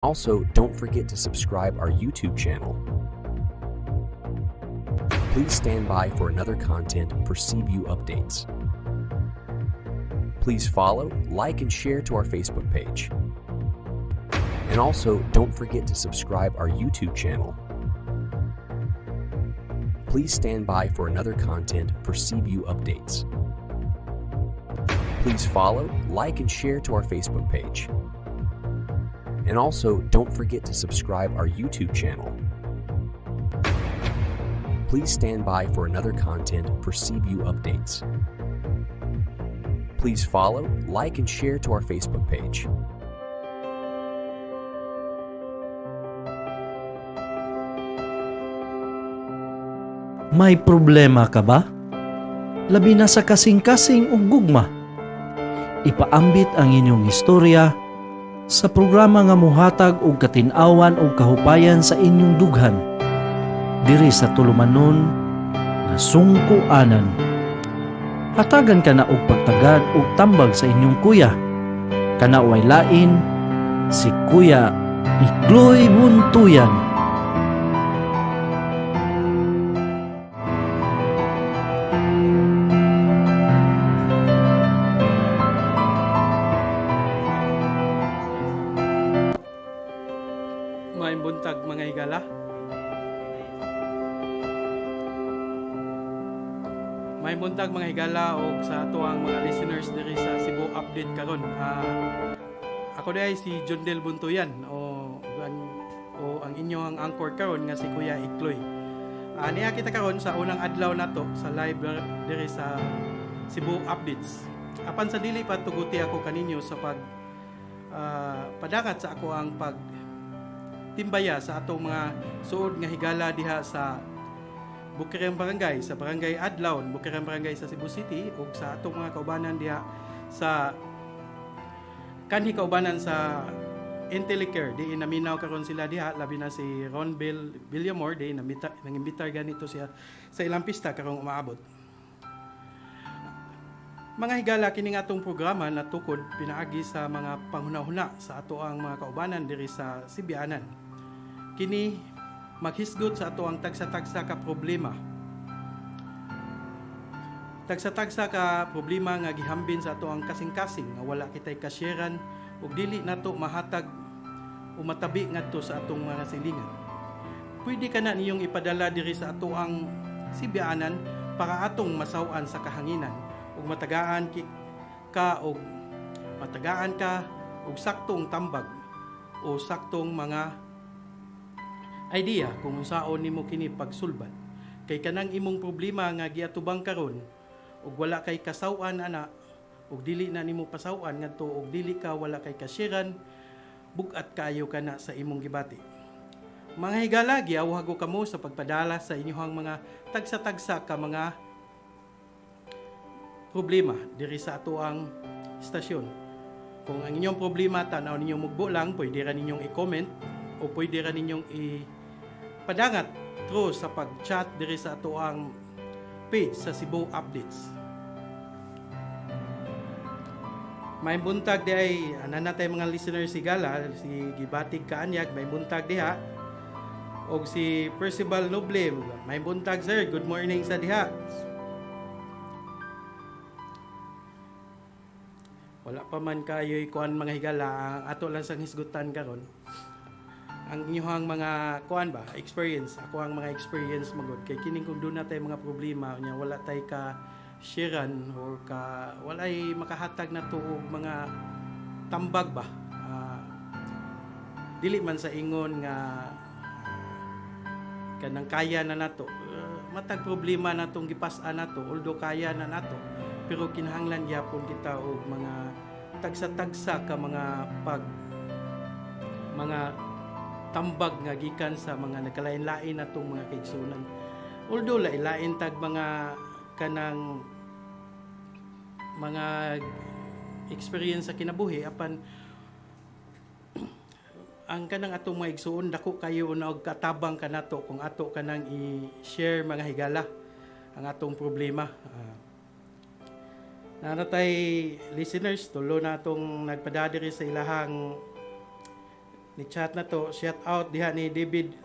Also, don't forget to subscribe our YouTube channel. Please stand by for another content for Cebu updates. Please follow, like, and share to our Facebook page. And also, don't forget to subscribe our YouTube channel. Please stand by for another content for Cebu updates. Please follow, like, and share to our Facebook page. And also, don't forget to subscribe our YouTube channel. Please stand by for another content for Cebu updates. Please follow, like, and share to our Facebook page. May problema ka ba? Labi na sa kasing-kasing o gugma. Ipaambit ang inyong istorya sa programa nga muhatag og katin-awan og kahupayan sa inyong dughan. Diri sa tulumanon nga Sungkoanan. Hatagan ka na og pagtagad og tambag sa inyong kuya. Kana way lain si Kuya Ikloy Buntuyan. Maayong buntag, mga higala. Maayong buntag, mga higala, og sa ato ang mga listeners diri sa Cebu Update karon. Ako diay si Jundel Buntuyan o ang inyong anchor karon nga si Kuya Ikloy. Niya kita karon sa unang adlaw nato sa live diri sa Cebu Updates. Apan sa dili pa tuguti ako kaninyo sa pag padangat sa ako ang pag timbaya sa atong mga suod nga higala diha sa Bukirang Barangay, sa Barangay Adlaon, Bukirang Barangay sa Cebu City, ug sa atong mga kaubanan diha sa kanhi kaubanan sa Intellicare. Di naminaw karon sila diha, labi na si Ron Bill Villamor, di namita nangimbitar ganito siya sa ilang pista karong umaabot. Mga higala, kini nga atong programa natukod pinaagi sa mga panghuna-huna sa ato ang mga kaubanan diri sa Sibianan. Kini maghisgot sa ato ang tagsa-tagsa ka problema. Tagsa-tagsa ka problema nga gihambin sa ato ang kasing-kasing nga wala kitay kasyeran ug dili nato mahatag o matabi ngadto sa atong mga silingan. Pwede ka na niyong ipadala diri sa ato ang Sibianan para atong masaw-an sa kahanginan ug matagaan ka og saktong tambag o saktong mga idea kung unsaon nimo kini pagsulbad. Kay kanang imong problema nga giatubang karon ug wala kay kasaw-an ana ug dili na nimo pasaw-an ngadto ug dili ka wala kay kasyeran, bug-at kayo kana sa imong gibati. Mga higala, giawhag ko kamo sa pagpadala sa inyong mga tagsa-tagsa ka mga problema diri sa ato ang istasyon. Kung ang inyong problema tanaw ninyo mugbo lang, pwede ra ninyong i-comment o pwede ra ninyong i-padangat through sa pag-chat diri sa ato ang page sa Cebu Updates. May buntag di ay ana na tay mga listeners si Gala, si Gibatig Kaanyag, may buntag diha. Og si Percival Noble, may buntag, sir, good morning sa diha. Wala pa man kayo kuan, mga higala, ang ato lang sang hisgutan karon. Ang inyong mga kuan ba, experience, ako ang mga experience magod kay kining kung doon na tay mga problema nya wala tay ka sharean or ka walay makahatag na og mga tambag ba. Dili man sa ingon nga kanang kaya na nato. Matag problema natong gipas-an nato, although kaya na nato, pero kinahanglan gyapon kita og mga tagsa-tagsa ka mga pag mga tambag nga gikan sa mga nagkalain-lain natong mga kaigsunan. Although lain-lain tag mga kanang mga experience sa kinabuhi, apan ang kanang atong mga igsuon dako kayo na og katabang kanato kung ato kanang i-share, mga higala, ang atong problema. Naa natay listeners, tulo na atong nagpadadiri sa ilahang Ni chat na to, shout out diha ni David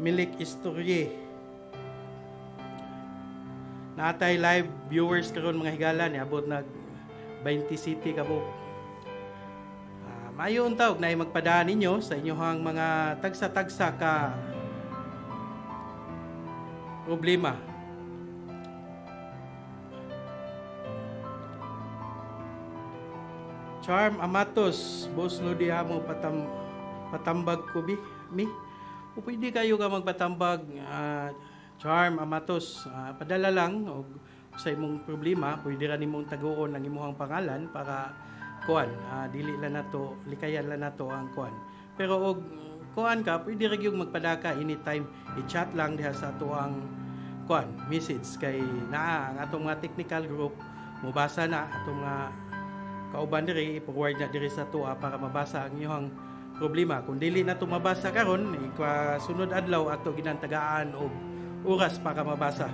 Milik Istorye. Natay live viewers karon, mga higala, niabot nag 20 city kabuk. Maayo unta og naay magpadaan ninyo sa inyohang mga tagsa-tagsa ka problema. Charm Amatos, Boss Lodi, mo patambag ko bi mi. O pwede kayo ka magpatambag, Charm Amatos, padala lang og sa imong problema, pwede ra nimong taguon ang imong pangalan para kuan, dili lang nato likayan lang nato ang kuan. Pero og kuan ka, pwede ra gyud magpadaka anytime, i-chat lang diha sa ato ang kuan message kay naa ang atong mga technical group mobasa na atong mga kauban diri, i-forward na diri sa tuwa para mabasa ang inyong problema. Kung dili na to mabasa karon, sunod adlaw ato ginantagaan og oras para mabasa.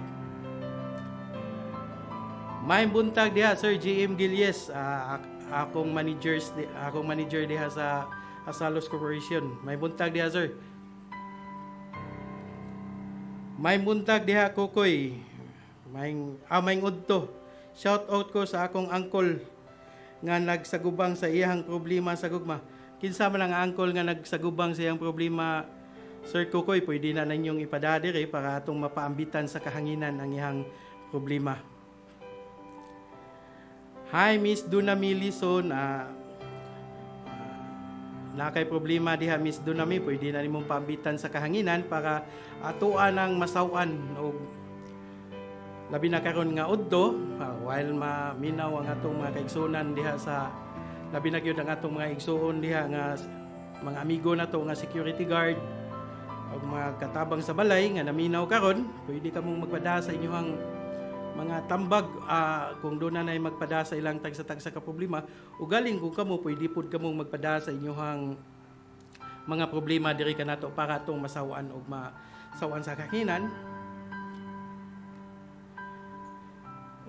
May buntag diha, Sir GM Gillies, akong manager diha sa Asalos Corporation. May buntag diha, sir. May buntag diha, Kokoy. May udto. Shout out ko sa akong uncle nga nagsagubang sa iyang problema sa gugma. Kinsa man ang uncle nga nagsagubang sa iyang problema, Sir Kokoy, pwede na ninyong ipadadiri para atong mapaambitan sa kahanginan ang iyang problema. Hi, Miss Dunami Lison. Na kay problema diha, Miss Dunami, pwede na nimong paambitan sa kahanginan para atoa nang masaw-an og labi na karon nga udto, while maminaw ang atong mga kaigsuonan diha sa labi na gyud ang atong mga igsuon diha nga mga amigo nato nga security guard og mga katabang sa balay nga naminaw karon, pwede ka mong magpada sa inyong mga tambag, kung doon na magpada sa ilang tagsa-tagsa ka problema o galing kung kamo pwede pud kamong magpada sa inyong mga problema diri kanato para atong masaw-an og masaw-an sa kakinan.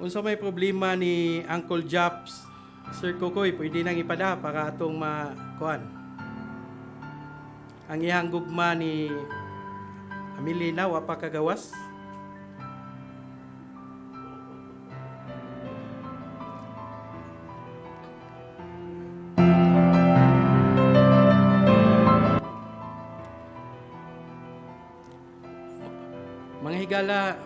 Unsa may problema ni Uncle Japs, Sir Kokoy, pwede nang ipada para atong makuan. Ang iyang gugma ni Amelina wa pa kagawas. Mga higala,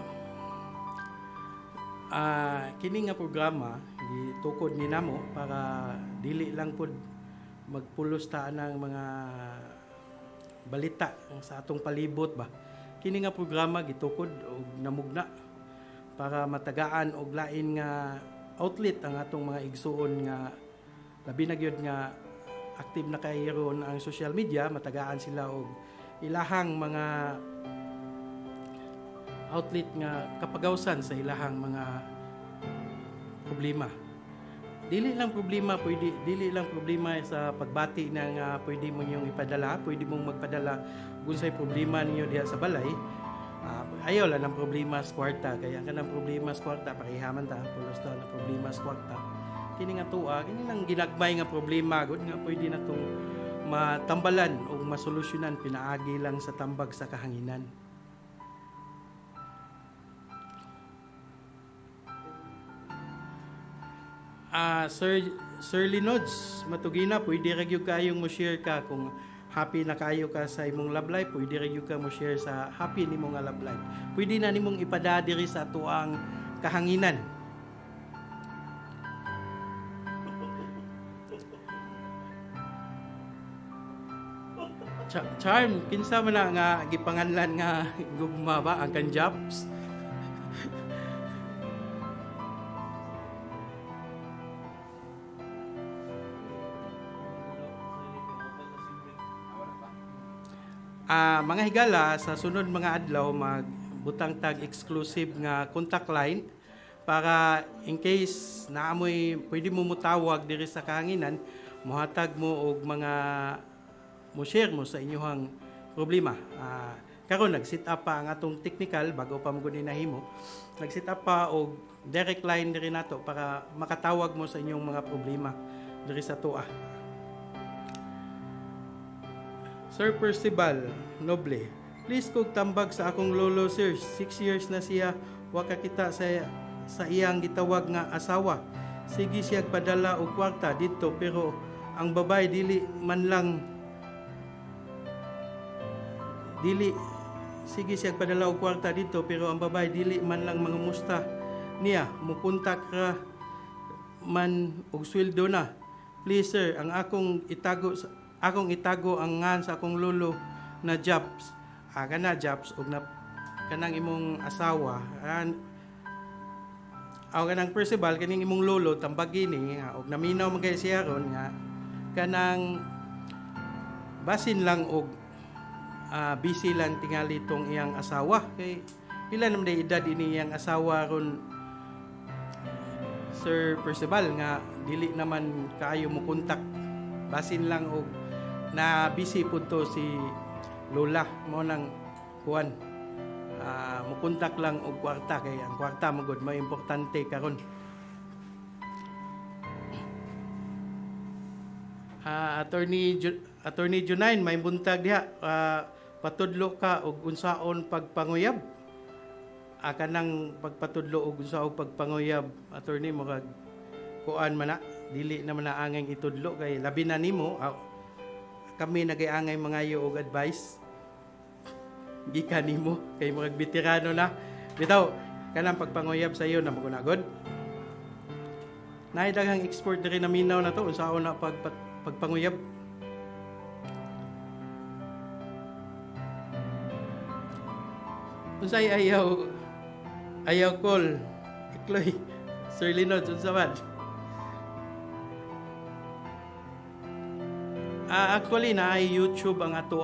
kini nga programa gitukod ni namo para dili lang pud magpulos ta ng mga balita sa atong palibot ba. Kini nga programa gitukod og namugna para matagaan og lain nga outlet ang atong mga igsuon nga labi na gyud nga active na kay ron ang social media, matagaan sila og ilahang mga outlet nga kapagawsan sa ilahang mga problema. Dili lang problema pwede, dili lang problema sa pagbati ng pwede mo niyong ipadala, pwede mong magpadala kung say problema ninyo diha sa balay. Ayaw lang ng problema sa kwarta, kaya ang kanang problema sa kwarta pareha man ta, pulos ta ng problema sa kwarta. Kini nga tuwa, kini lang ginagmay nga problema gud nga pwede na tong matambalan o masolusyonan pinaagi lang sa tambag sa kahanginan. Sir Linods, Matugina, pwede ra gyud kayong mo share ka kung happy na kayo ka sa imong love life, pwede ra gyud ka mo share sa happy nimo nga love life. Pwede na nimong ipada diri sa atuang kahanginan. Charm, kinsa man na nga gipanganlan nga gugma ba ang kanjaps? Mga higala, sa sunod mga adlaw magbutang tag exclusive nga contact line para in case naamoy pwede mo mutawag diri sa kahanginan, mohatag mo og mga mo share mo sa inyong problema. Karon nag-set up pa ang atong technical bago pa mo gud nahimo. Nag-set up pa og direct line diri nato para makatawag mo sa inyong mga problema diri sa tuwa. Sir Percival Noble, please kog tambag sa akong lolo, sir. 6 years na siya wa kakita sa iyang gitawag nga asawa. Sige siya padala og kwarta dito, pero ang babae dili man lang dili sige siya padala og kwarta dito, pero ang babae dili man lang mangumusta niya. Mukontak ra man og sweldo na. Please, sir, ang akong itago ang ngan sa akong lolo na Japs. Ah, kana Japs og na kanang imong asawa. An aw kanang Percival, kaning imong lolo, tambagi ni nga og naminaw man kay siya ron nga kanang basin lang og busy lang tingali tong iyang asawa, kay pila naman day edad ini iyang asawa ron, Sir Percival, nga dili naman kaayo mo kontak. Basin lang og na busy pud to si Lola mo nang kuan, mo kontak lang og kwarta, kay ang kwarta magod mo importante karon. Attorney Junain, may buntag diha. Patudlo ka og unsaon pagpanguyab. Kanang pagpatudlo og unsaon pagpanguyab, attorney, murag kuan man na, dili naman na angay itudlo kay labi na nimo. Kami nagay-angay mangayo og advice gikan nimo kay murag veterano na. Bitaw kanang pagpanguyab sa iyo na magunagod. Naay daghang expert diri na minaw na to unsaon na pagpanguyab. Unsay ayaw ayaw call Ikloy, Sir Linod, unsa man? Actually na ay YouTube ang ato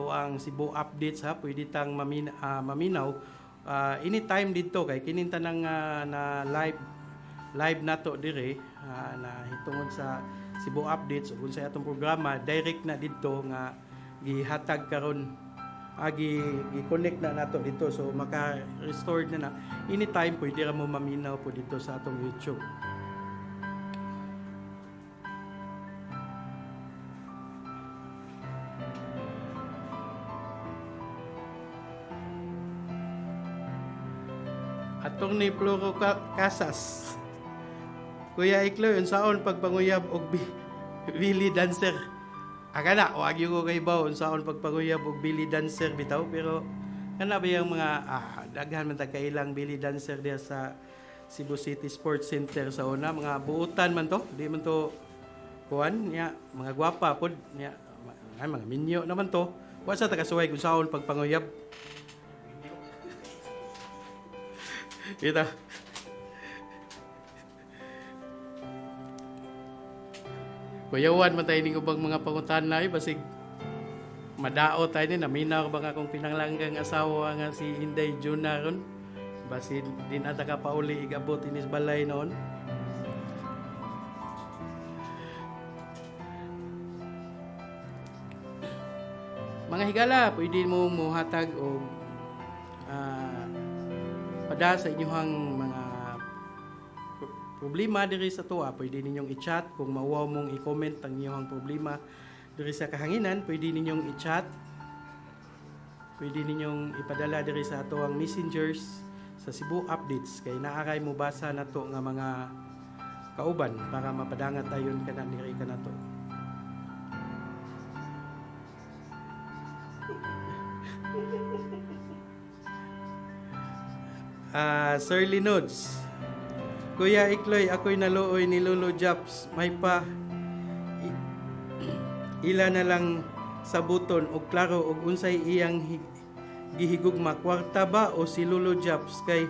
ang Cebu Updates ha, pwede tang maminaw anytime dito kay kininta nang na live live nato dire na hitungod sa Cebu Updates ug unsay atong programa, direct na didto nga gihatag karon, gi gi-connect na nato dito, so maka-restored na na anytime. Pwede ra mo maminaw po dito sa atong YouTube. Attorney Floro Casas. Kuya Ikloy, unsaon pagpanguyab og belly dancer? Aga na, wa gyud ko kay baw unsaon pagpanguyab og belly dancer bitaw, pero kana ba yung mga daghan man tag kailang belly dancer diya sa Cebu City Sports Center sa una, mga buutan man to, di man to kuan nya, mga gwapa pod nya, ay, mga minyo naman to. Wa sa tagasuway kung saon pagpanguyab. Kita. Kuyawan man tayo ning ubang mga pangutana ay basig madao tayo ni naminaw ba nga akong pinanglanggang asawa nga si Inday Juna ron. Basin din ata ka pauli igabot inis balay noon. Mga higala, pwede mo muhatag og pada sa inyong mga problema diri sa tuwa. Pwede ninyong i-chat kung mauwaw mong i-comment ang inyong problema diri sa kahanginan. Pwede ninyong i-chat, pwede ninyong ipadala diri sa ato ang messengers sa Cebu Updates kay naaray mo basa nato nga mga kauban para mapadangat tayon kana diri kanato. Sir Linods, Kuya Ikloy, ako'y naluoy ni Lolo Japs. May pa ila na lang sa buton og klaro og unsay iyang gihigugma, kwarta ba o si Lolo Japs, kay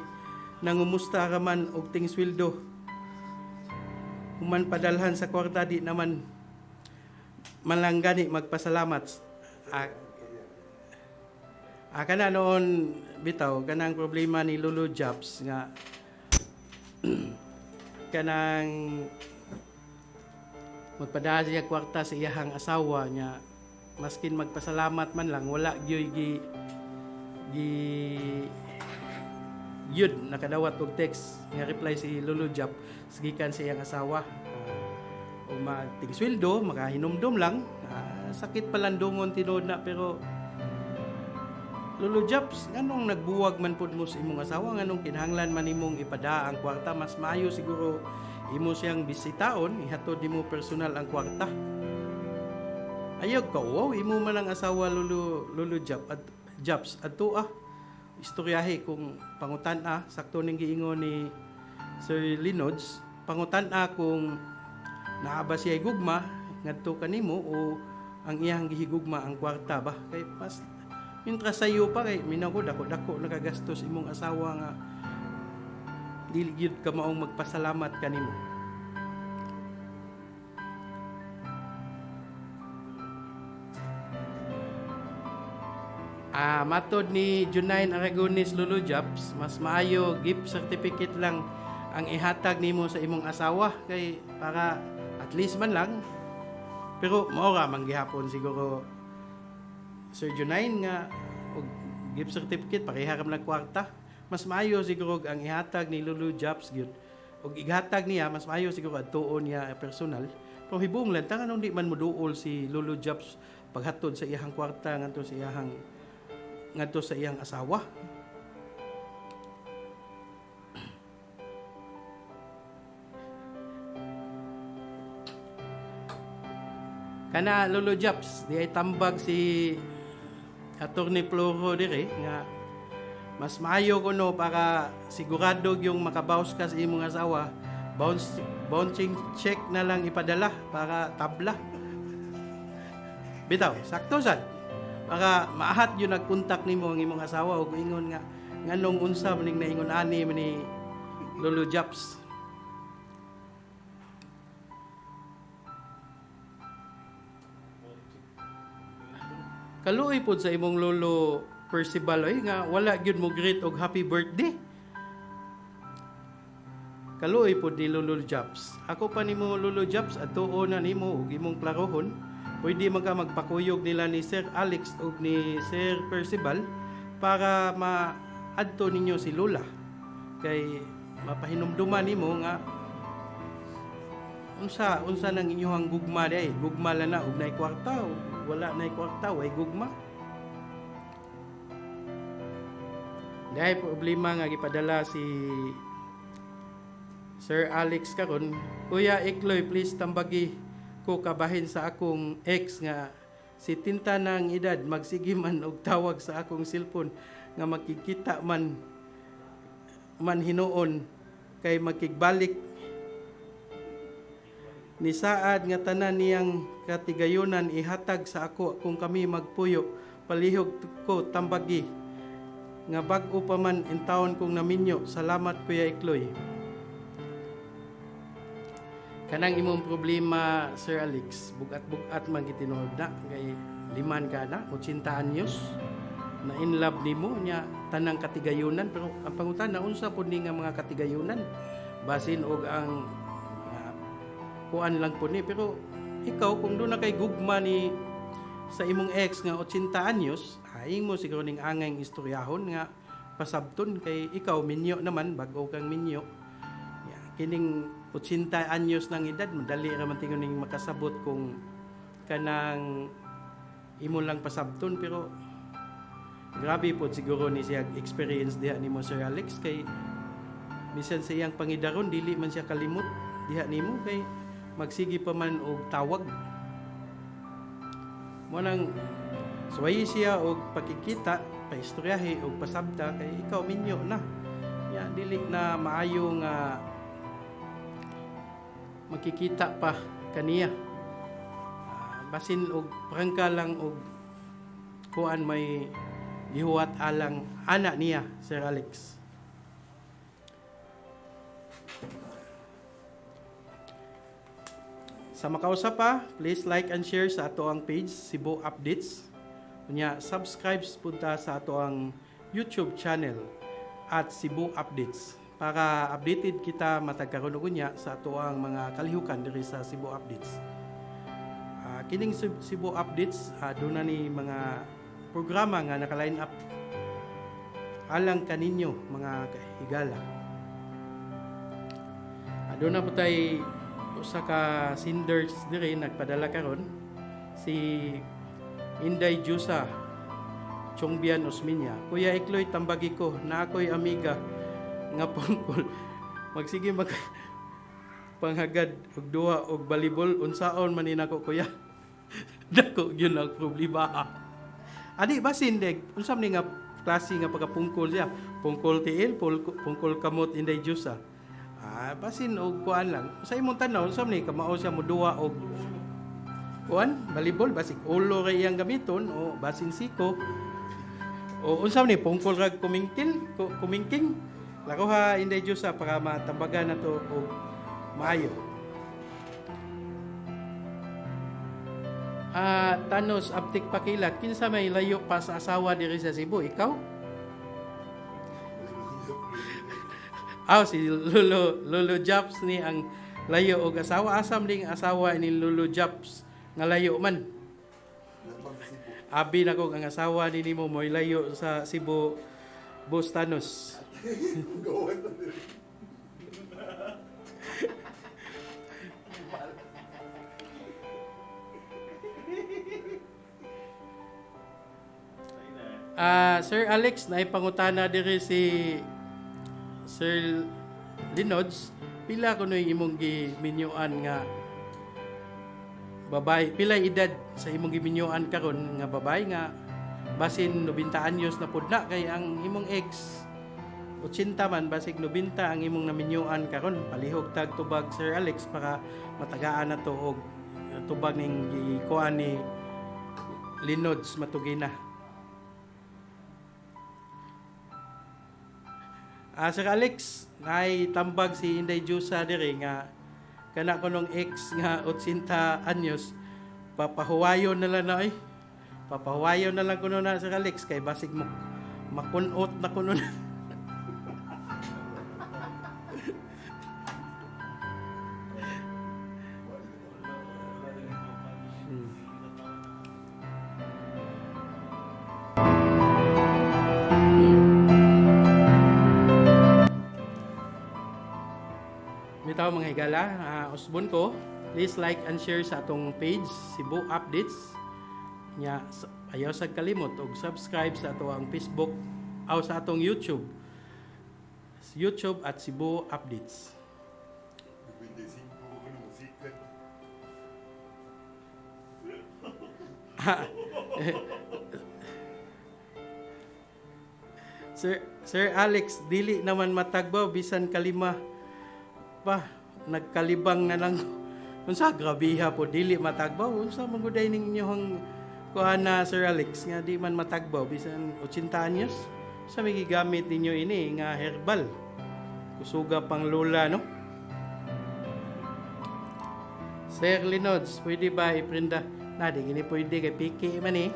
nangumusta ra man og tingsweldo, human padalhan sa kwarta di naman man lang gani magpasalamat. Kana noon bitaw kanang problema ni Lolo Japs nga kanang magpadala siya kwarta sa iyahang asawa niya, maskin magpasalamat man lang, wala gyoy gi gi yun nakadawat og text nga reply si Lolo Jap gikan sa iyang asawa. O magtingsweldo makahinumdum lang. Sakit palandungon tinuod na, pero Lolo Japs, nganong nagbuwag man pud mo sa imong asawa? Nganong kinahanglan man nimong ipada ang kwarta? Mas maayo siguro imo siyang bisitaon, ihatod nimo personal ang kwarta. Ayaw ka, wow, imo man ang asawa, Lolo Jap, at Japs, adto ah. Istoryahe kung pangutan ah, sakto ning giingon ni Sir Linods, pangutan ah kung naa ba siya gugma ngadto kanimo o ang iyang gihigugma ang kwarta ba? Kay mas mientras sayo pa kay minaw ko dako-dako nakagastos imong asawa nga dili gyud ka maong magpasalamat kanimo. Matod ni Junain Aragones, Lolo Japs, mas maayo gift certificate lang ang ihatag nimo sa imong asawa kay para at least man lang. Pero mao ra man gihapon siguro, Sir Junain, nga og gift certificate pareha ra man kwarta. Mas maayo siguro ang ihatag ni Lolo Japs gyud. Og ihatag niya, mas maayo siguro adtuon niya personal. Pero hibong lang ta, nganong di man moduol si Lolo Japs paghatod sa iyang kwarta ngadto sa iyang asawa? Kana, Lolo Japs, di ay tambag si Attorney Floro dire nga mas maayo kuno para sigurado yung makabaws ka sa imong asawa, bouncing check na lang ipadala para tabla. Bitaw, sakto sad. Para maahat yung nagkontak nimo ang imong asawa ug ingon nga nganong unsa maning naingon ani man ni Lolo Japs. Kaluoy pod sa imong lolo Percival oy nga wala gyud mo greet og happy birthday. Kaluoy pod ni Lolo Japs. Ako pa nimo, Lolo Japs, adtuon na nimo ug imong klarohon. Pwede man ka magpakuyog nila ni Sir Alex ug ni Sir Percival para maadto ninyo si Lola. Kay mapahinumduman nimo nga unsa unsa nang inyong gugma day, gugma lang na og nay kwarta, wala nay kwarta way gugma. Dahil problema nga gipadala si Sir Alex karon, "Kuya Ikloy, please tambagi ko kabahin sa akong ex nga si tinta ng edad, magsige man og tawag sa akong cellphone nga makikita man man hinuon kay makigbalik ni saad nga tanan niyang katigayunan ihatag sa ako kung kami magpuyo. Palihog ko tambagi nga bag-o pa man intawon kong naminyo. Salamat, Kuya Ikloy." Kanang imong problema, Sir Alex, bugat-bugat man gitinuod na kay liman ka na, 80 anyos na in love nimo nya tanang katigayunan. Pero ang pangutana, unsa pud ni nga mga katigayunan? Basin og ang mga kuan lang po ni. Pero ikaw, kung doon na kay gugma ni sa imong ex nga 80 anyos, aing mo siguro ning angay istoryahon nga pasabton kay ikaw minyo naman, bag-o kang minyo. Ya, kining 80 anyos ng edad, madali ra man tingon ning makasabot kung kanang imo lang pasabton. Pero grabe po siguro ni siya experience diha nimo, Sir Alex, kay bisan sa iyang pangidaron dili man siya kalimot diha nimo kay magsige pa man og tawag mo. Nang suwayi siya og pakikita, paistoryahe og pasabta kay ikaw minyo na ya, dili na maayo nga makikita pa kaniya. Basin og prangka lang og kuan may gihuwat alang ana niya, Sir Alex. Sa makausa pa, please like and share sa ato ang page Cebu Updates. Unya subscribe punta sa ato ang YouTube channel at Cebu Updates para updated kita matag karon ug unya sa ato ang mga kalihukan diri sa Cebu Updates. Kining Cebu Updates, doon na ni mga programa nga naka-line up alang kaninyo mga higala. Doon na po tay usa ka senders diri nagpadala karon. Si Inday Jusa Chongbian Osminya. Kuya Ikloy, tambagi ko na ako'y amiga nga pungkol. Magsige mag panghagad og duha og balibol, unsaon man ni nako, kuya? Dako gyud ang problema. Adi basin deg unsa man ni nga klase nga pagapungkol siya? Pungkol tiil, pungkol kamot, Inday Jusa? Ah, basin og kuan lang. Sa imong tan-aw, unsa man ni kamao siya moduha og kuan balibol? Basig ulo ra iyang gamiton o basin siko o unsa man ni, pungkol rag kumingkil, kumingking? Lako ha, Inday Jusa, para matambagan nato og maayo. Ah, Thanos Aptik Pakilat, kinsa may layo pa sa asawa diri sa Cebu? Ikaw? Ah, si Lolo Lolo Japs ni ang layo og asawa. Asam ding asawa ni Lolo Japs nga layo man? Abi na ko ang asawa ni nimo mo'y layo sa Cebu, Boss Thanos. Ah, Sir Alex, naipangutana diri si Sir Linods, pila kuno yung imong giminyuan nga babae? Pila edad sa imong giminyuan karon nga babae nga basin 90 anyos na pud na, kay ang imong ex 80 man, basig 90 ang imong naminyuan karon? Palihog tag tubag, Sir Alex, para matagaan na to og tubag ning gikuan ni Linods Matugina. Ah, Sir Alex, nay tambag si Inday Jusa diri nga kana kunong ex nga 80 anyos, papahuwayon na lang na oy. Papahuwayon na lang kuno na, Sir Alex, kay basig mo makunot na kuno na. Bitaw, mga higala, usbon ko. Please like and share sa atong page, Cebu Updates. Nya, ayaw sa kalimot og subscribe sa ato ang Facebook aw sa atong YouTube. YouTube at Cebu Updates. 95 una música. Sir Alex, dili naman matagbaw bisan kalima pa, nagkalibang na lang. Unsa, grabiha po dili matagbaw? Unsa man gud ning inyong kuan na, Sir Alex, nga di man matagbaw bisan 80 anyos? Sa may gigamit ninyo ini nga herbal? Kusuga pang lula, no? Sir Linods, pwede ba iprinda? Na, di gini pwede kay piki man eh.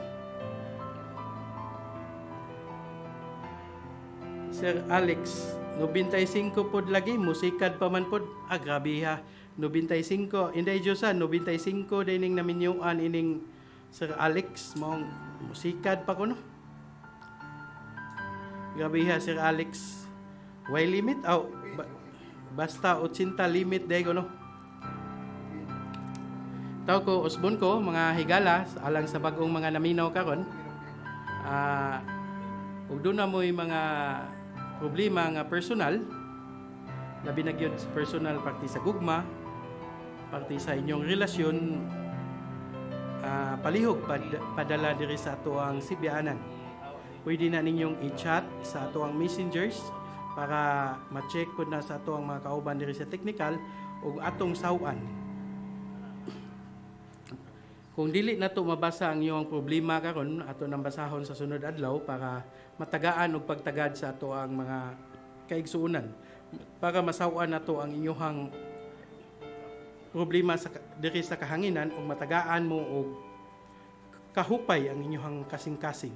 Sir Alex, 95 pod lagi, musikad pa man pod. Ah, grabe ha. 95. Inday Diyosa, 95 din ning naminyuan ining Sir Alex, maong musikad pa ko, no. Grabe ha, Sir Alex. Why limit? Aw, basta 80 limit day ko, no. Tao ko, usbon ko, mga higala, alang sa bagong mga naminaw karon. Ah, ug doon na mo'y mga problema nga personal, labi na gyud sa personal parte sa gugma, parte sa inyong relasyon, palihog padala diri sa ato ang Sibianan. Pwede na ninyong i-chat sa ato ang messengers para ma-check pud na sa ato ang mga kauban diri sa technical ug atong sawan. Kung dili na to mabasa ang iyong problema karon, ato nang basahon sa sunod adlaw para matagaan og pagtagad sa ato ang mga kaigsuonan para masaw-an nato ang inyong problema sa diri sa kahanginan ug matagaan mo og kahupay ang inyong kasing-kasing.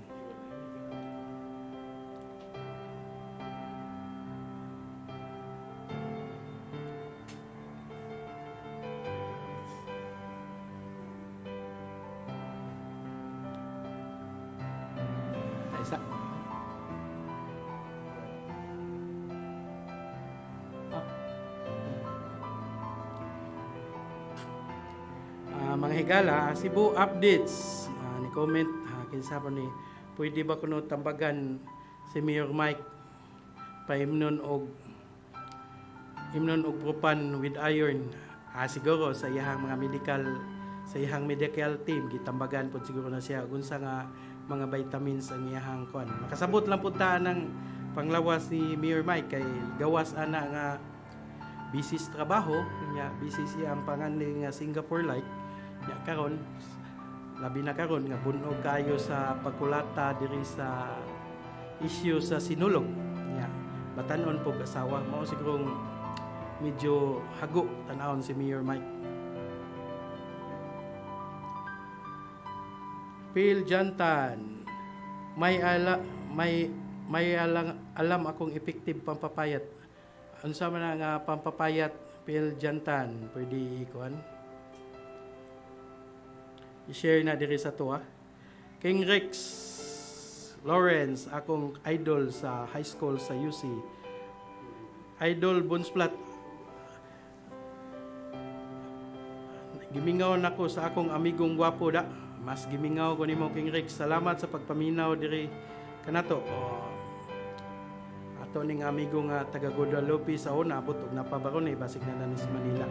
Ay, isa. Ah. Ah, mga Mga higala, Cebu Updates. Ni comment, kinsa pa ni, pwede ba kuno tambagan si Mayor Mike paimnon og imnon og Propan with iron? Siguro sa iyahang mga medical, sa iyahang medical team, gitambagan pod siguro na siya unsa nga mga vitamins ang iyahang kuan. Makasabot lang pud ta ng panglawas ni Mayor Mike kay gawas ana nga busy sa trabaho nya, busy siya ang panganli nga Singapore like nya karon, labi na karon nga bunog kayo sa pagkulata diri sa issue sa Sinulog nya, batanon pog asawa, mao sigurong medyo hago tan-awon si Mayor Mike. Phil Jantan, may ala may may alang, alam akong effective pampapayat. Unsa man na nga pampapayat, Phil Jantan? Pwede ikuan, i-share na diri sa tuwa. King Rex Lawrence, akong idol sa high school sa UC. Idol Bonsplat, gimingaw nako sa akong amigong gwapo da. Mas gimingaw ko nimo, King Rex. Salamat sa pagpaminaw diri kanato. Oh, ato ning amigo nga taga Guadalupe sa una, abot og napabaron eh, basig na na ni sa Manila.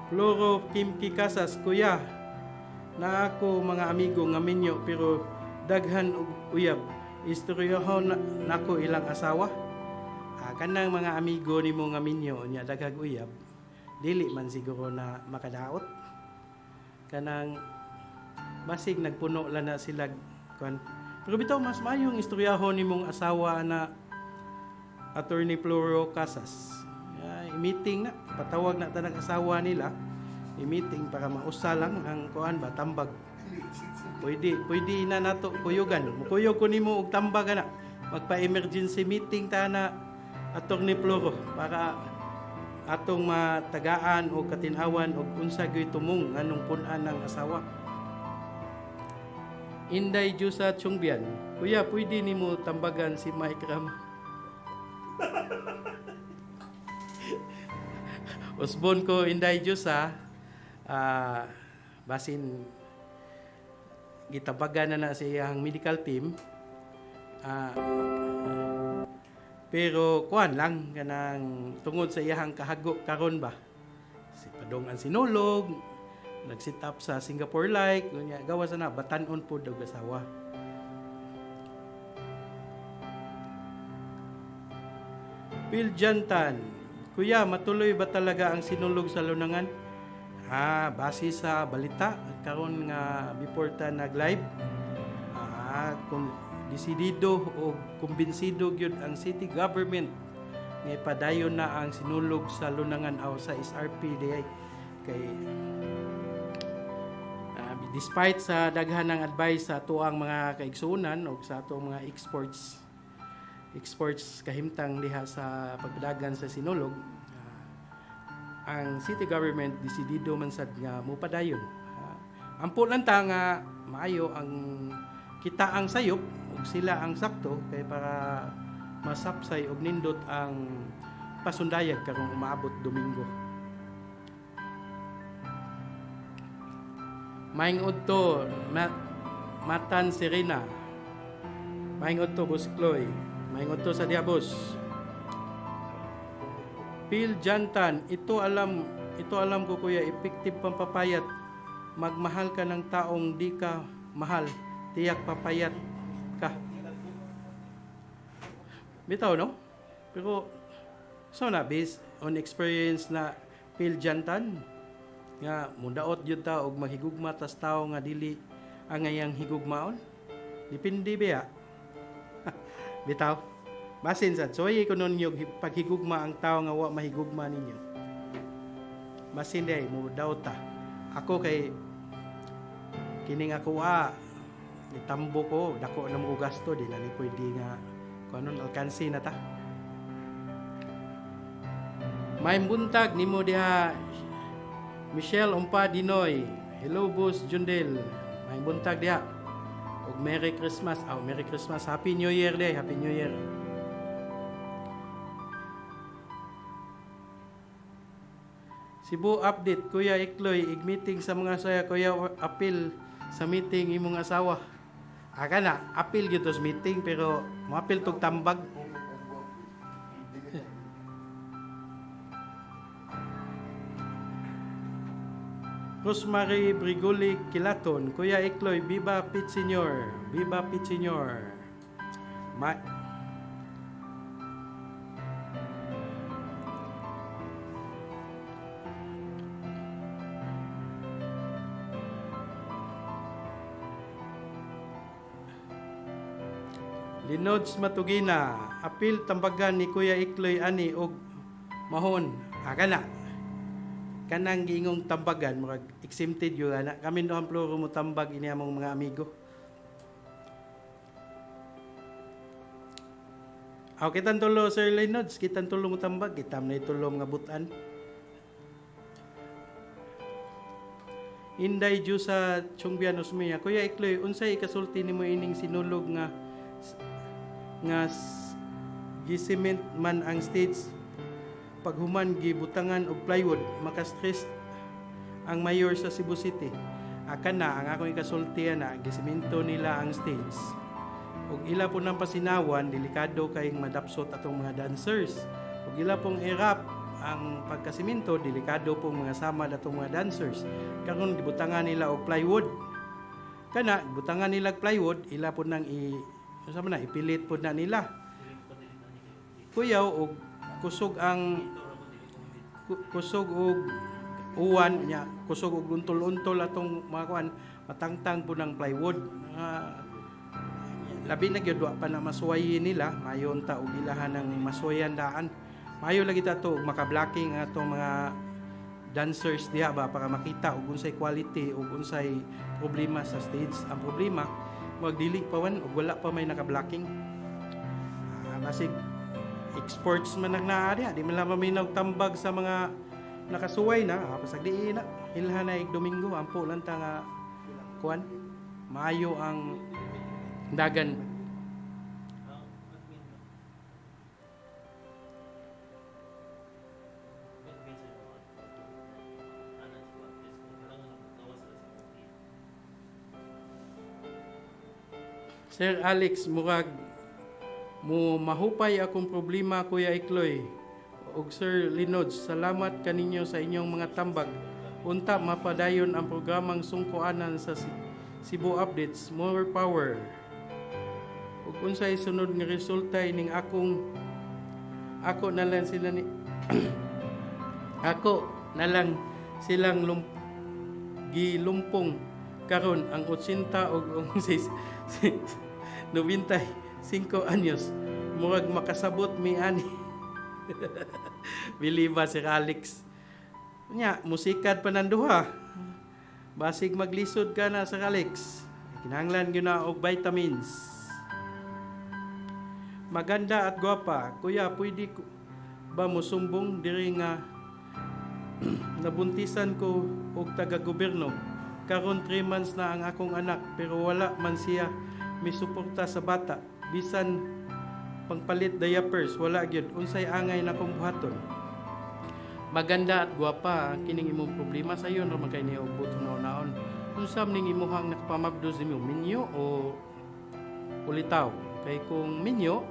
Floro Kim Casas, kuya, na ako mga amigo nga minyo pero daghan og uyab. Istoryahon na, nako ilang asawa. Kanang mga amigo nimo nga minyo nya daghag uyab, dili man siguro na makadaot. Kanang basig nagpuno lang na sila kuan. Pero bitaw mas mayong istoryahon nimong asawa na, Attorney Floro Casas. I-meeting na, patawag na tanang asawa nila. I-meeting para mausa lang ang kuan ba, tambag. Pwede, pwede na nato kuyugan. Mukuyog ko nimo og tambag ana. Magpa-emergency meeting ta na, Attorney Floro, para atong matagaan o katinawan og unsa gyud tumong nganong pun-an ng asawa. Inday Jusa Chungbian, kuya, pwede nimo tambagan si Mike Ram. Usbon ko, Inday Jusa, basin gitabagan na na sa iyang medical team. Pero kuan lang, kanang tungod sa iyang kahago karon ba. Si padong ang Sinulog, nag-sit up sa Singapore like, unya gawas na batan-on pud og asawa. Phil Jantan, kuya, matuloy ba talaga ang Sinulog sa Lunangan? Base sa balita karon nga before ta nag-live, kung desidido o kumbinsido gyud ang city government nga ipadayon na ang Sinulog sa Lunangan o sa SRP diay, kay despite sa daghan ng advice sa atuang mga kaigsuonan o sa atong mga exports exports kahimtang diha sa pagpadagan sa Sinulog, ang city government desidido man sad nga mopadayon. Ampo lang ta nga maayo ang kita ang sayop ug sila ang sakto kay para masapsay og nindot ang pasundayag karong umaabot Domingo. Maayong udto, Matan Serena. Maayong udto, Boss Chloe. Maayong udto sa diha, boss. Phil Jantan, ito alam ko, kuya, effective pampapayat. Magmahal ka ng taong di ka mahal, tiyak papayat ka. Bitaw, no? Pero, so na, based on experience na, Phil Jantan, nga mudaot jud ta og maghigugma tas tawo nga dili angayang higugmaon. Depende biya. Bitaw. Basin sad soy ko nun yung paghigugma ang tao nga wa mahigugma ninyo. Basin day mo daot ta. Ako kay kining ako gitambo ko, dako na mo gasto, di na ni pwede nga kung anon alkansi na ta. May buntag nimo diha, Michelle Umpa Dinoy. Hello, Boss Jundel. May buntag diha. Og Merry Christmas. Oh, Merry Christmas. Happy New Year day. Happy New Year. Cebu Update, Kuya Ikloy, ig-meeting sa mga saya, Kuya, apil sa meeting imong asawa. Aka na, apil gyud to sa meeting pero moapil tog tambag. Rosemary Brigoli Kilaton, Kuya Ikloy, Viva Pete Senior, Viva Pete Senior. Linods Matugina, apil tambagan ni Kuya Ikloy ani og mahon. Aka na. Kanang giingong tambagan murag exempted yun ana. Kami duhang pluro mo tambag ini among mga amigo. Aw, kitan tulo, Sir Linods, kitan tulo mo tambag, kitam na tulo mga butan. Inday Jusa Chungbian Osmeña, Kuya Ikloy, unsay ikasulti nimo ining sinulog nga nga gisement man ang stage, paghuman gibutangan og plywood, makastress ang mayor sa Cebu City? Akan na ang akong ikasulti na gisemento nila ang stage ug ila po ng pasinawan, delikado kayong madapsot atong mga dancers, ug ila pong irap ang pagkasiminto, delikado pong mga samad atong mga dancers. Karon gibutangan nila og plywood. Kana butangan nila og plywood, ila po nang i unsa man na ipilit po na nila kuyaw og kusog ang kusog og uwan nya, kusog og untol-untol atong mga kuan, matangtang po ng plywood. Labi na gyud wa pa na masuwayi nila, mayon ta og ilahan ng masuwayan daan. Mayo lagi ta to og maka-blocking ang atong mga dancers diha ba para makita og unsay quality ug unsay problema sa stage. Ang problema, magdili pa wan og wala pa may naka-blocking. Basig exports man ang naa diha, di man lang maminaw tambag sa mga nakasuway na. Pasag di na ilhan na ig Domingo, ampo lang ta nga kuan, maayo ang dagan. Sir Alex, murag mo mahupay akong problema, Kuya Ikloy. Ug Sir Linods, salamat kaninyo sa inyong mga tambag. Unta mapadayon ang programang sungkoanan sa Cebu Updates. More power. Ug unsay sunod nga resulta ining akong ako na lang sila ni ako na lang silang gilumpong karon ang 80 og ang 95 anyos, murag makasabot mi ani. Biliba si Alex nya, musikad pa nang duha. Basig maglisod ka na, Sir Alex, kinahanglan gyud na og vitamins. Maganda at gwapa, Kuya, pwede ba musumbong diri nga nabuntisan ko og taga-gobyerno? Karon 3 months na ang akong anak pero wala man siya misuporta sa bata, bisan pangpalit diapers wala gyud. Unsay angay na akong buhaton? Maganda at gwapa, ang kining imong problema sa ra man kay niya og buot naon. Unsa man ning imuhang nakapamabdos nimo, minyo o ulitaw? Kay kung minyo,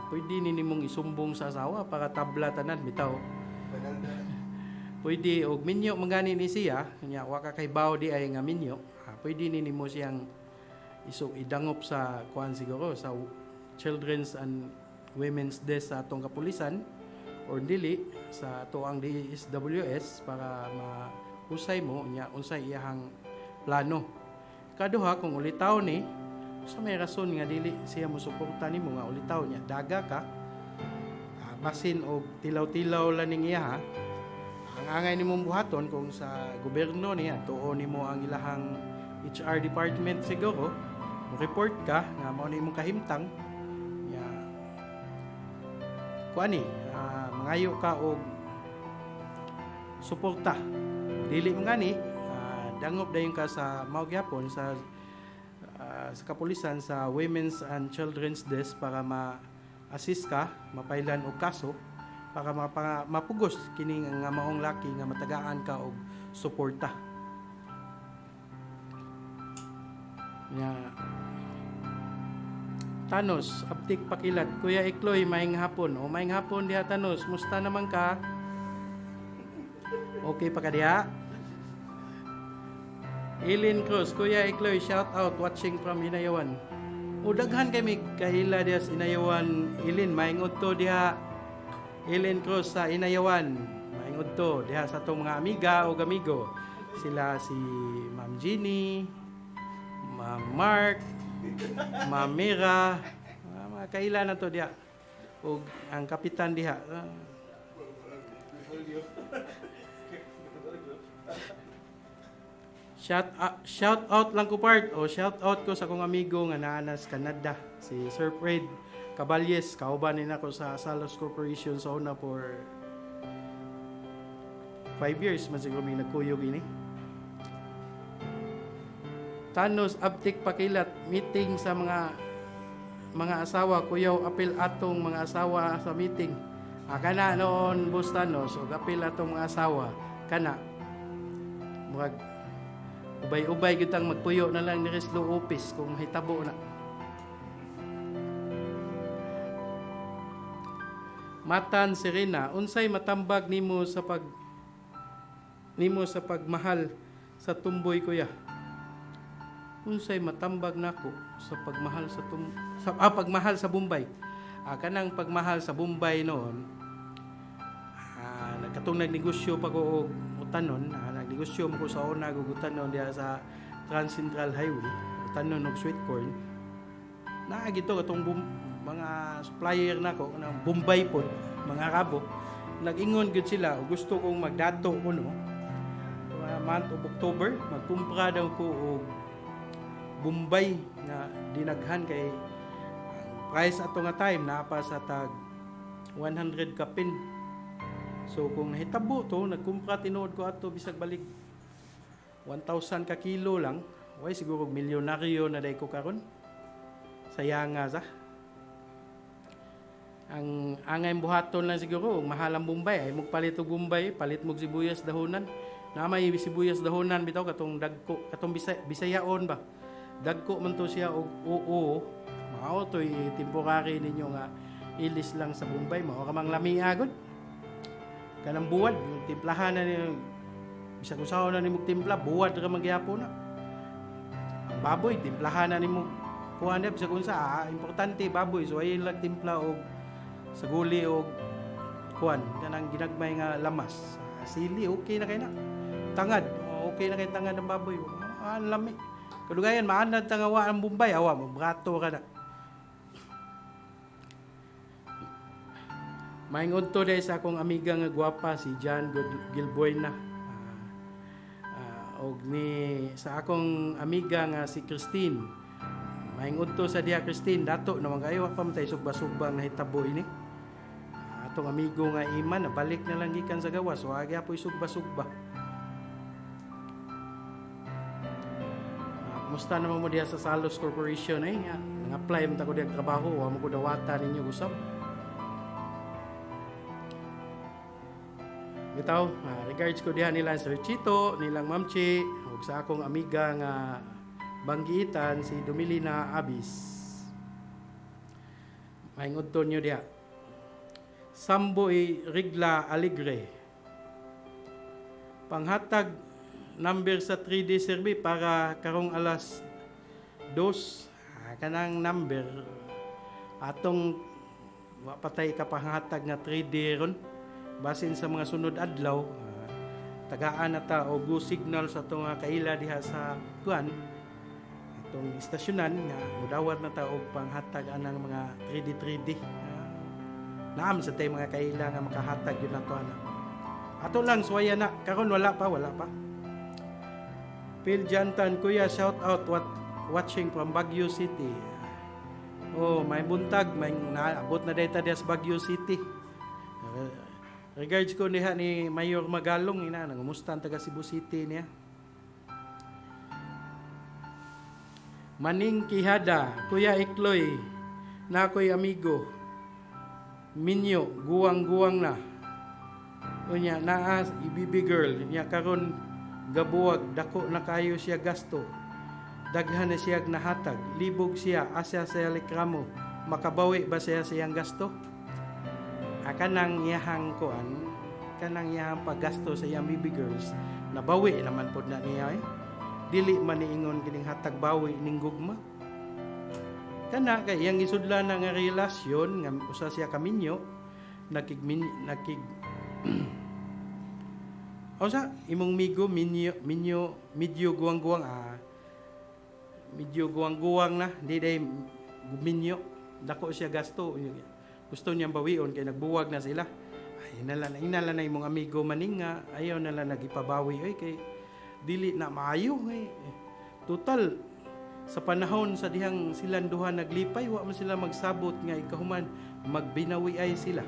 pwede ni nimong isumbong sa asawa para tabla tanan bitaw. Banal na. Pwede og minyo mangani ni siya nya, wa ka kay baw di ay nga minyo, pwede ni nimo siyang iso idangop sa kuan siguro, sa Children's and Women's Desk sa atong kapulisan or dili sa ato ang DSWS para mahusay mo nya unsay iyahang plano. Kaduha, kung ulitaw ni sa may rason nga dili siya mosuporta nimo nga ulitaw niya, daga ka, basin og tilaw-tilaw lang ning iya ha. Ang angay nimong buhaton kung sa gobyerno niya, tuon nimo ang ilahang HR department siguro, mo report ka nga mao ni imong kahimtang nya, kuani, mangayo ka og suporta. Dili man gani, dangop dayon ka sa mao gyapon sa kapulisan, sa Women's and Children's Desk para ma-assist ka, mapailan og kaso. Para mapugos kini nga maong laki nga matagaan ka og suporta. Nya Thanos, Aptik Pakilat, Kuya Ikloy, maayong hapon. O maayong hapon diha, Thanos, musta naman ka? Okay pa ka diha? Eileen Cruz, Kuya Ikloy, shout out, watching from Inayawan. O daghan kay kaila diha sa Inayawan, Eileen, maayong udto diha. Eileen Cruz sa Inayawan, maayong udto diha sa atong mga amiga o amigo. Sila si Ma'am Jeannie, Ma'am Mark, Ma'am Mira, mga kaila na to diha. O ang kapitan diha. Shout out lang ko part o shout out ko sa akong amigo nga naa na sa Canada, si Sir Fred Caballes. Kauban ni nako sa Salos Corporation sa una for 5 years man siguro may nagkuyog ini. Thanos Abtik Pakilat, meeting sa mga asawa, kuyaw apil atong mga asawa sa meeting. Kana noon, Boss Thanos, og apil atong mga asawa kana murag ubay-ubay gyud tang magpuyo na lang diri sa law office kung mahitabo na. Matan Serena, unsay matambag nimo sa pagmahal sa tumboy, kuya? Unsay matambag nako sa pagmahal sa tum sa ah, pagmahal sa Bombay? Kanang pagmahal sa Bombay noon, nagkatong nagnegosyo pa ko og utanon, nagnegosyo mo ko sa una og utanon diha sa Trans Central Highway, utanon og sweet corn. Naa gito katong mga supplier nako kanang Bombay pod, mga Arabo. Nag-ingon gyud sila og gusto kong magdato ko no. Month of October, magkumpra daw ko og Bombay nga dinaghan kay ang price ato nga time naa pa sa tag 100 kapin. So kung nahitabo to, nagkumpra tinuod ko ato bisag balik 1,000 ka kilo lang, way siguro milyonaryo na day ko karon. Sayang nga sa. Ang angay buhaton lang siguro, mahal ang Bombay, ay magpalit og Bombay, palit mo sibuyas dahonan. Na may sibuyas dahonan bitaw katong dagko, katong Bisayaon ba. Dagko man to siya og oo, mao to'y temporary ninyo nga ilis lang sa Bombay, mao ka mang lamia gud. Kanang buwad, yung timplahan na niyo, bisag usaon na nimo timpla, buwad ra man gyapon na. Ang baboy, timplahan na nimo kuha na bisag unsa, importante baboy, so ay lang timpla og saguli og kuan kanang ginagmay nga lamas. Sili okay na kay na. Tangad, okay na kay tangad ang baboy. Lami. Kadugayan maanad ta nga wa ang Bombay, awa mo brato ka na. Maayong udto dahil sa akong amiga nga gwapa si John Gilbuena. Og ni sa akong amiga nga si Christine. Maayong udto sa diha, Christine, dato naman kayo wa pa man tay sugba-sugba nga hitabo ini. Atong amigo nga Iman nabalik na lang gikan sa gawas, wa gyapon sugba-sugba. Kumusta naman mo diha sa Salos Corporation eh? Nang-apply man ta ko diha trabaho, wa mo ko dawata ninyo usab. Bitaw, regards ko diha nila Sir Chito, nilang Ma'am Chi, ug sa akong amiga nga banggiitan si Dumilina Abis. Maayong udto niyo diha. Samboy Rigla Alegre. Panghatag number sa 3D survey para karong alas 2. Kanang number atong wa patay kapanghatag nga 3D ron. Basin sa mga sunod adlaw, tagaan na ta og go signal sa atong nga kaila diha sa kuan atong istasyonan nga mudawat na ta og panghatag anang mga 3D 3D. Naam sa tay mga kaila nga makahatag yun nato ana. Ato lang suwaya na karon wala pa, wala pa. Phil Jantan, kuya, shout out what watching from Baguio City. Oh, may buntag, may naabot na data diha sa Baguio City. Regards ko niya ni Mayor Magalong, ina, nangumusta ang taga Cebu City niya. Maning Quijada, Kuya Ikloy, na ako'y amigo. Minyo, guwang-guwang na. Unya naa i-baby girl nya karon gabuwag, dako na kayo siya gasto. Daghan na siya nahatag, libog siya, asa siya reklamo, makabawi ba siya sa iyang gasto? Ah, kanang iyahang kuan, kanang iyahang paggasto sa iyang baby girls, nabawi naman pod na niya eh. Dili man niingon kining hatag bawi ning gugma. Kana kay iyang gisudlan na nga relasyon nga usa siya ka minyo, nakig nakig o sa imong migo minyo minyo medyo guwang-guwang, medyo guwang-guwang na di day minyo, dako siya gasto, gusto niyang bawion kay nagbuwag na sila. Ay, inala na imong amigo maning nga ayaw na lang nagipabawi oy, kay dili na maayo eh. Total sa panahon sa dihang silang duha naglipay, wa man sila magsabot nga ikahuman magbinawi ay sila.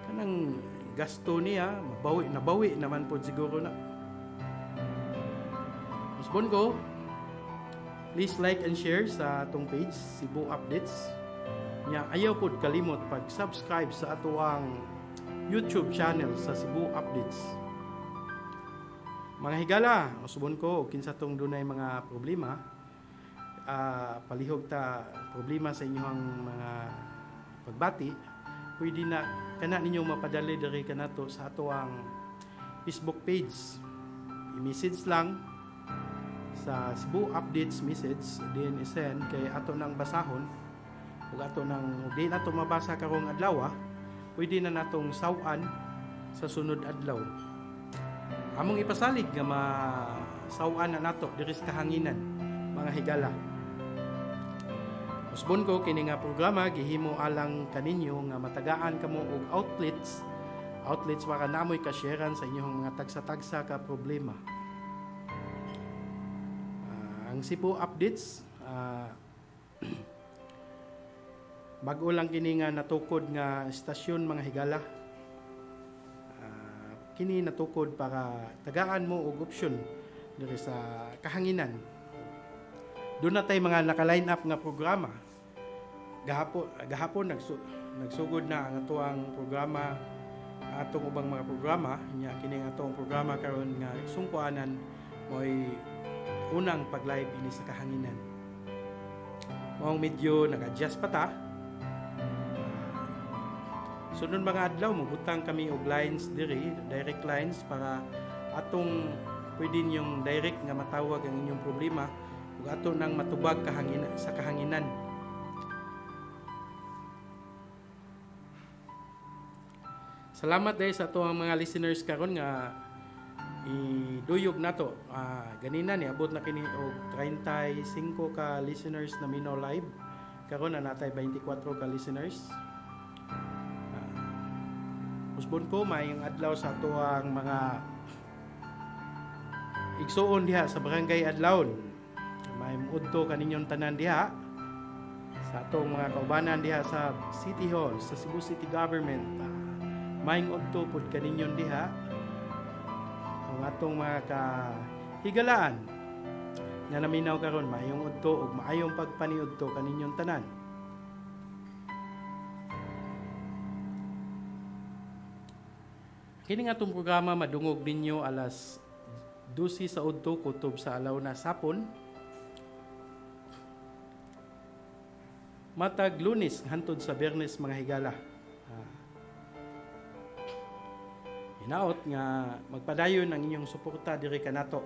Kanang gasto niya mabawi, nabawi naman pod siguro na. Usbon ko, please like and share sa atong page Cebu Updates. Nya ayaw pod kalimot pag-subscribe sa atoang YouTube channel sa Cebu Updates. Mga higala, usbon ko kinsa tong dunay mga problema, palihog ta problema sa inyong mga pagbati, pwede na kana ninyo mapadali diri kanato sa atoang Facebook page. I-message lang sa Cebu Updates message, then i-send kay ato nang basahon, ug ato nang di nato mabasa karong adlaw, pwede na natong saw-an sa sunod adlaw. Among ipasalig nga masaw-an na nato diri sa kahanginan, mga higala. Usbon ko kini nga programa gihimo alang kaninyo nga matagaan kamo og outlets para namoy kasharean sa inyong mga tagsa-tagsa ka problema. Ang Cebu Updates, bag-o lang kini nga natukod nga estasyon, mga higala. Kini natukod para tagaan mo og opsyon diri sa kahanginan. Doon na tay mga naka-line up nga programa. Gahapon nagsugod na ang atoang programa, atong ubang mga programa nya. Kini ang atong programa karon nga sungkuanan mo'y unang pag-live ini sa kahanginan. Maong medyo nag-adjust pa ta. Sunod mga adlaw mobutang kami og lines diri, direct lines para atong pwede ninyong direct nga matawag ang inyong problema ug ato nang matubag sa kahanginan. Salamat dahil sa ato ang mga listeners karon nga iduyog nato. Ganina niabot na kini og 35 ka listeners na minaw live. Karon na natay 24 ka listeners. Usbon ko maayong adlaw sa ato ang mga igsuon diha sa Barangay Adlaon. Maayong udto kaninyong tanan diha sa atong mga kaubanan diha sa City Hall, sa Cebu City Government. Maayong udto pud kaninyon diha ang atong mga kahigalaan nga naminaw karon. Maayong udto ug maayong pagpaniudto kaninyong tanan. Kini nga atong programa madungog ninyo alas 12 sa udto kutob sa alaw na sapon. Matag Lunes hantod sa Biyernes, mga higala. Hinaot nga magpadayon ang inyong suporta diri kanato.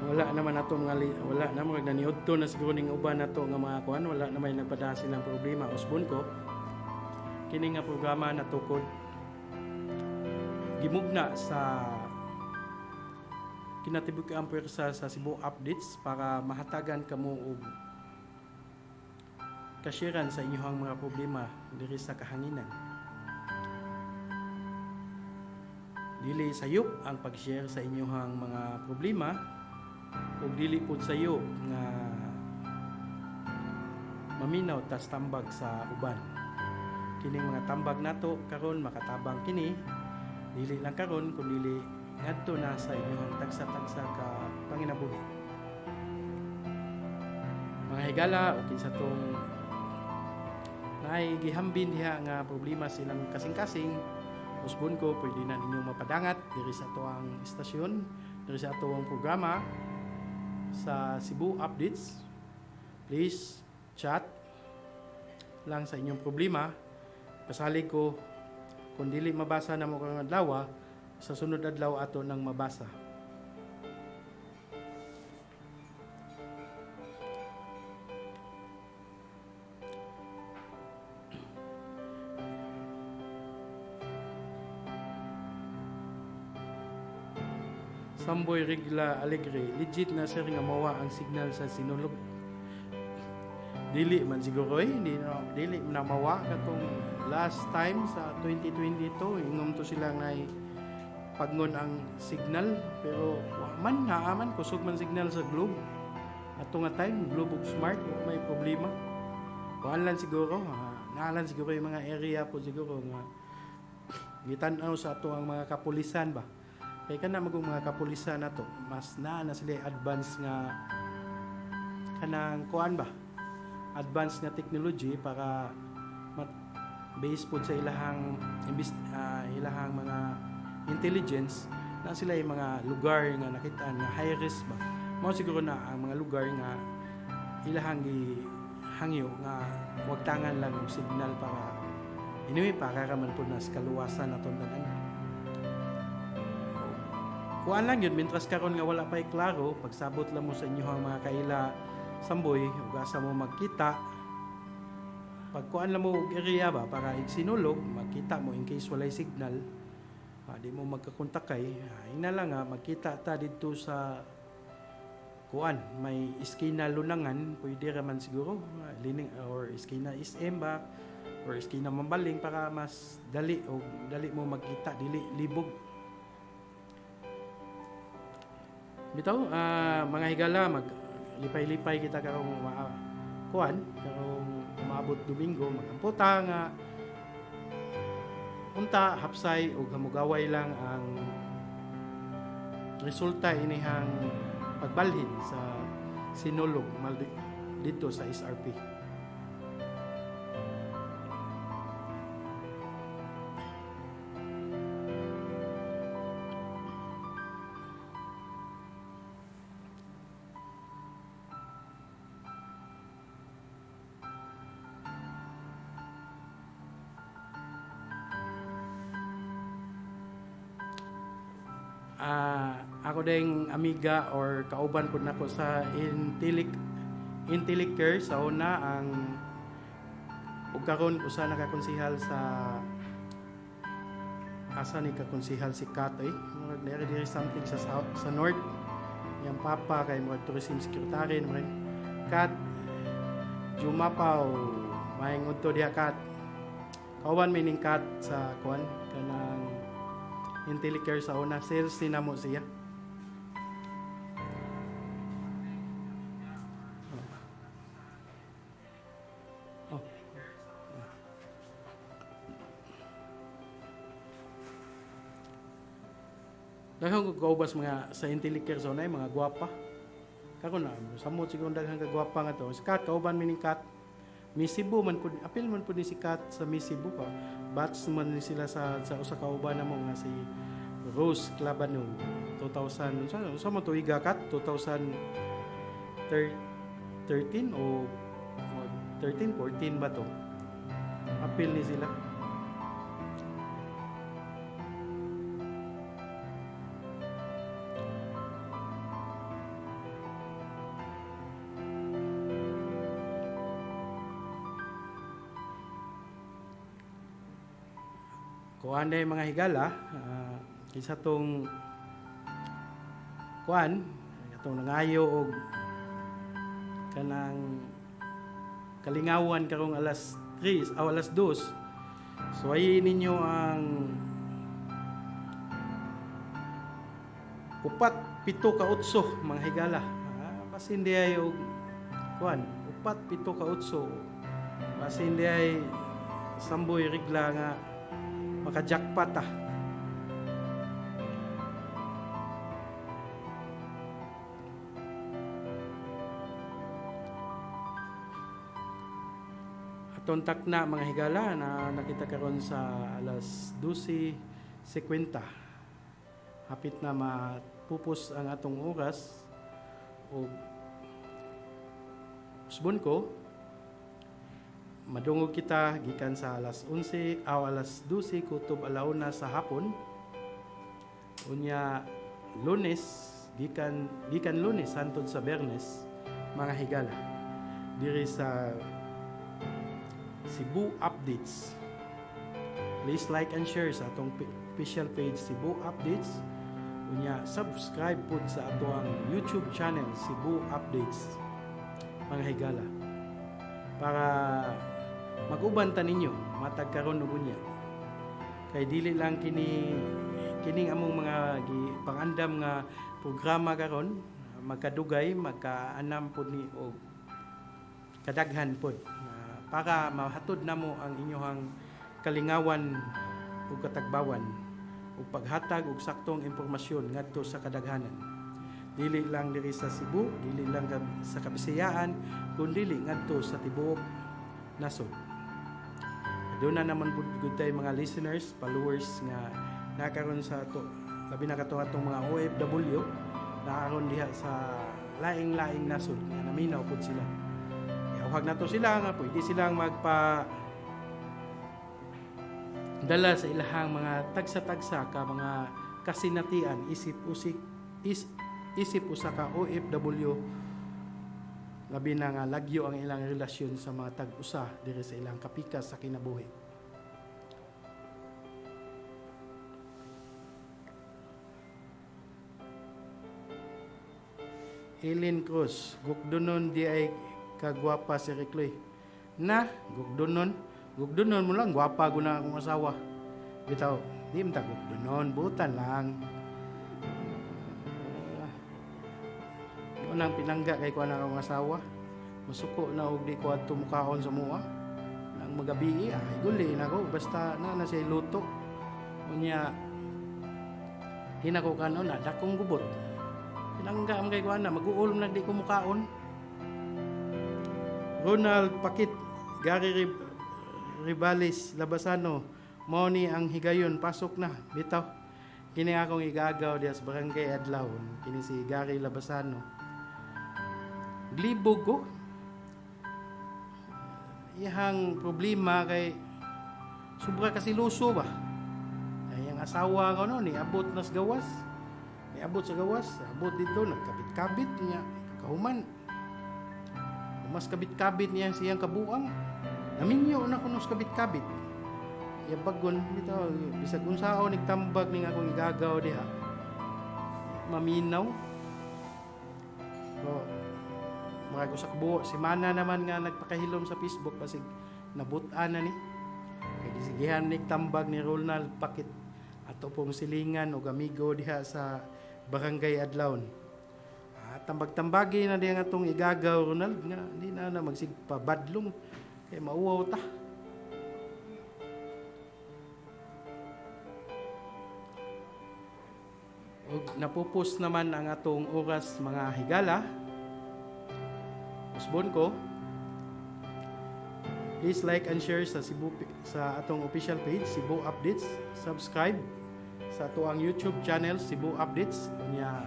Wala naman ato mga wala na mga naniudto na siguro ning uban nato nga mga kuan, wala na may nagpadala silang problema. Usbon ko kini nga programa natukod gimugna sa kinatibuk ang puwersa sa Cebu Updates para mahatagan kamo og kashiran sa inyong mga problema diri sa kahanginan. Dili sayop ang pag-share sa inyong mga problema ug dili pud sayop nga Maminaw tas tambag sa uban. Kining mga tambag nato karon makatabang kini dili lang karon kundi ngadto na sa inyong tagsa-tagsa ka panginabuhi. Mga higala o kinsa tong naay gihambin diha nga problema silang kasing-kasing, usbon ko pwede na ninyong mapadangat diri sa atoang istasyon, diri sa atoang programa sa Cebu Updates. Please chat lang sa inyong problema. Pasalig ko kung dili mabasa namo karong adlaw, sa sunod adlaw ato nang mabasa. Samboy Regla Alegre, legit na sir nga mawa ang signal sa Sinulog. Dili man siguro eh, hindi na, dili na mawa katong last time sa 2022, ingom to sila ngay pagnon ang signal, pero wa man naaman, kusog man signal sa Globe. Ato nga time, Globe ug Smart, wa may problema. Kuan lang siguro, naalan siguro yung mga area po siguro nga gitan-aw sa ato ang mga kapulisan ba. Kay kana magong mga kapulisan nato, mas naa na sila advance nga kanang kuan ba? Advance nga technology para base pod sa ilahang ilahang mga intelligence na sila yung mga lugar nga nakitaan nga high risk ba. Mao siguro na ang mga lugar nga ilahang gihangyo nga wag tangan lang og signal para anyway para ra man pud nas kaluwasan aton tanan. Kuan lang yun, mintras karon nga wala pa'y klaro, pagsabot lang mo sa inyohang mga kaila samboy, ug asa mo magkita, pagkuan lang mo og area ba, para igsinulog, magkita mo in case walay signal, di mo magkakontak kay, ina lang nga, magkita ta didto sa kuan, may iskina Lunangan, pwede ra man siguro, lining, or iskina SM ba, or iskina Mambaling, para mas dali, o dali mo magkita, dili libog. Bitaw, mga higala, maglipay-lipay kita karong kuan, karong maabot Domingo, magamputa nga unta hapsay og hamugaway lang ang resulta inihang pagbalhin sa Sinulog dito sa SRP. Ako ding amiga or kauban pud nako sa Intellicare sa una ang ug karon usa na ka konsehal sa asa ni ka konsehal si Kat eh. Murag diri diri something sa south, sa north. Yang papa kay murag tourism secretary murag Kat Jumapaw maayong udto diha Kat. Kauban mi ning Kat sa kuan kanang Intellicare sa una, sales ni namo siya. Oh. Daghang kog kaubas mga sa Intellicare sa una, mga gwapa. Karon na samot siguro daghang ka gwapa nga to. Si Kat, kauban mi ning Kat. Miss Cebu man pud, apil man pud ni si Kat sa Miss Cebu pa. Batch man ni sila sa usa ka uban namo nga si Rose Clabano 2000, unsa man tuiga Kat? 2013 o 13, 14 ba to? Apil ni sila. Kuan day mga higala, isa tong kuan, atong nangayo og kanang kalingawan karong alas 3 o alas 2. Suwayin ninyo ang 4, 7 ka 8 mga higala. Basin di ay og kuan, 4, 7 ka 8. Basin di ay samboy rigla nga maka-jackpot ah. Aton takna, mga higala, na nakita karon sa alas 12:50. Hapit na mapupos ang atong oras o usbon ko madungog kita gikan sa alas 11 aw alas 12 kutob alauna sa hapon, unya Lunes, gikan gikan Lunes hantod sa Bernes, mga higala, diri sa Cebu Updates. Please like and share sa atong official page, Cebu Updates. Unya subscribe pud sa atoang YouTube channel, Cebu Updates, mga higala. Para mag-uban ta ninyo matag karon ug unya. Kay dili lang kini kining among mga pangandam nga programa karon magkadugay, magkaanam pud ni og kadaghan pod na para mahatod namo ang inyong kalingawan ug katagbawan ug paghatag og saktong impormasyon ngadto sa kadaghanan. Dili lang diri sa Cebu, dili lang sa Kabisayaan, kundi ngadto sa tibuok nasod. Doon na naman pud gud tay mga listeners, followers nga nakaron sa ato, labi na kato atong mga OFW nakaron diha sa laing-laing nasod nga naminaw pud sila. Iawhag nato sila nga pwede silang magpa dala sa ilahang mga tagsa-tagsa ka mga kasinatian isip usa ka OFW, labi na nga lagyo ang ilang relasyon sa mga tag-usa diri sa ilang kapikas sa kinabuhi. Eileen Cruz, gukdunon di ay kagwapa si Ricloy. Na, gukdunon. Gukdunon mo lang, gwapa guna akong asawa. Bitaw, di man ta gukdunon, butan lang. Unang pinangga kay kuan akong asawa. Masuko na og di ko adto mukaon sa mua. Nang magabi, ay guli na ko basta na na siya luto. Unya hinako kanon na dakong gubot. Pinangga man kay kuan na mag-uulom na di ko mukaon. Ronald Pakit, Gary Ribales Labasano, mao ni ang higayon, pasok na, bitaw. Kini akong igagaw diya sa Barangay Adlawon, kini si Gary Labasano. Glibog ko. Iyang problema kay sobra kasi luso ba. Ay, ang asawa ko no, niabot na sa gawas. Niabot sa gawas, abot dito, nagkabit-kabit niya, kahuman. Mas kabit-kabit niya siyang kabuang. Naminyo na kuno sa kabit-kabit. Ya bagon bitaw bisag unsaon nagtambag ning akong igagaw diha. Maminaw. So, mga usa ka buo, semana naman nga nagpakahilom sa Facebook basig nabut-an na ni. Kay gisigihan ni tambag ni Ronald Pakit ato pong silingan og amigo diha sa Barangay Adlaon. Tambag-tambagi na diha nga atong igagaw, Ronald, nga di na na magsigpabadlong kay mauwaw ta. Og napupos naman ang atong oras, mga higala. Usbon ko. Please like and share sa Cebu sa atong official page, Cebu Updates. Subscribe sa ato ang YouTube channel, Cebu Updates. Unya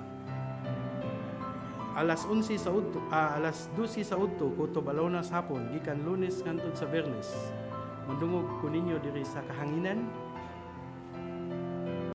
alas 11 sa udto, alas 12 sa udto kutob alauna sa hapon gikan Lunes ngadto sa Biyernes. Mandungog ko ninyo diri sa kahanginan.